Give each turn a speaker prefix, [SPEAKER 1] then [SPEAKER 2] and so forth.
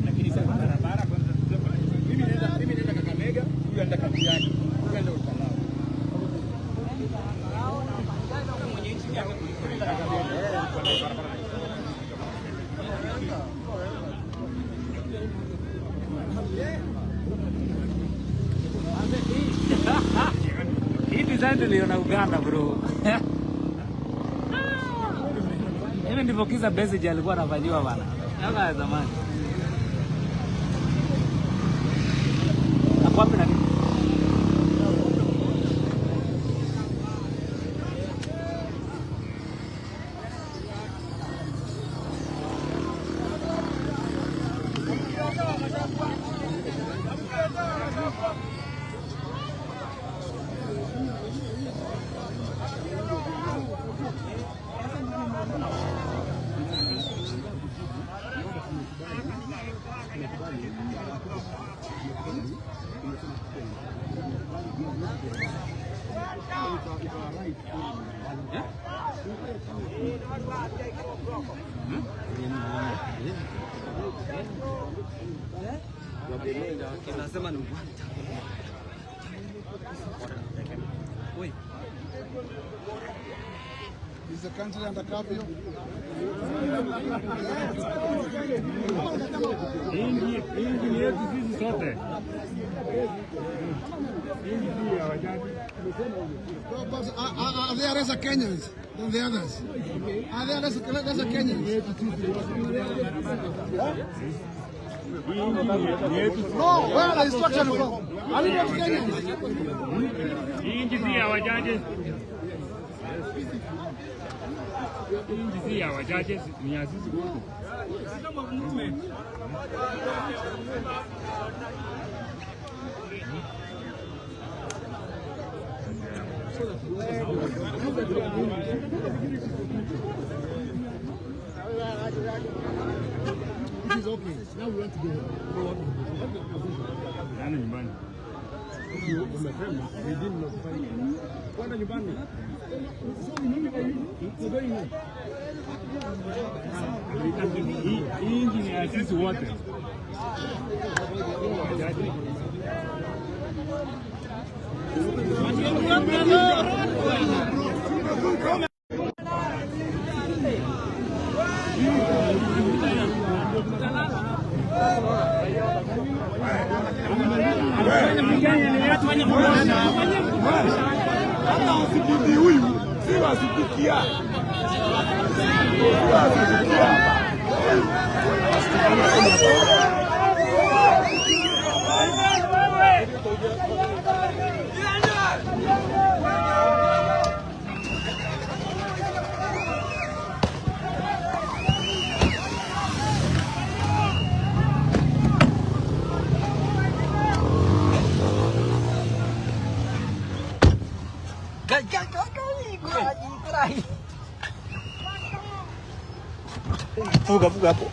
[SPEAKER 1] Lakini sasa barabara kwanza, mimi naenda Kakamega, huyu anaenda Kabiani, huyu anaenda Olkalou. Mwenye nchi yake kuliko barabara.
[SPEAKER 2] Hii design tuliona Uganda, bro. Hivi ndivyo Kizza Besigye alikuwa anafanyiwa bana. Miaka ya zamani. Ako wapi nani?
[SPEAKER 3] Kinasema ni Oi.
[SPEAKER 4] Is the country under curfew?
[SPEAKER 1] Hii ni yetu sisi sote. Hii si ya wajaji.
[SPEAKER 4] No, but are there lesser Kenyans than the others? Are there lesser Kenyans?
[SPEAKER 1] Hii ni yetu.
[SPEAKER 4] No, where are the instructions from? Are we not Kenyans?
[SPEAKER 1] Hii nchi si ya wajaji. Hii nchi si ya wachache, ni ya sisi wote.
[SPEAKER 4] It is okay. Now we want to go home.
[SPEAKER 1] Nani nyumbani?
[SPEAKER 4] Umesema we didn't notify you. Kwenda nyumbani. So we notify you. We're going home.
[SPEAKER 1] Hii nchi ni ya sisi wote. Wajaji.
[SPEAKER 5] Hata usikiti huyu si wasikikia, si wasikikia.
[SPEAKER 3] Gai, gai, gai, gai, gai, gai.
[SPEAKER 5] Fuga, fuga hapo.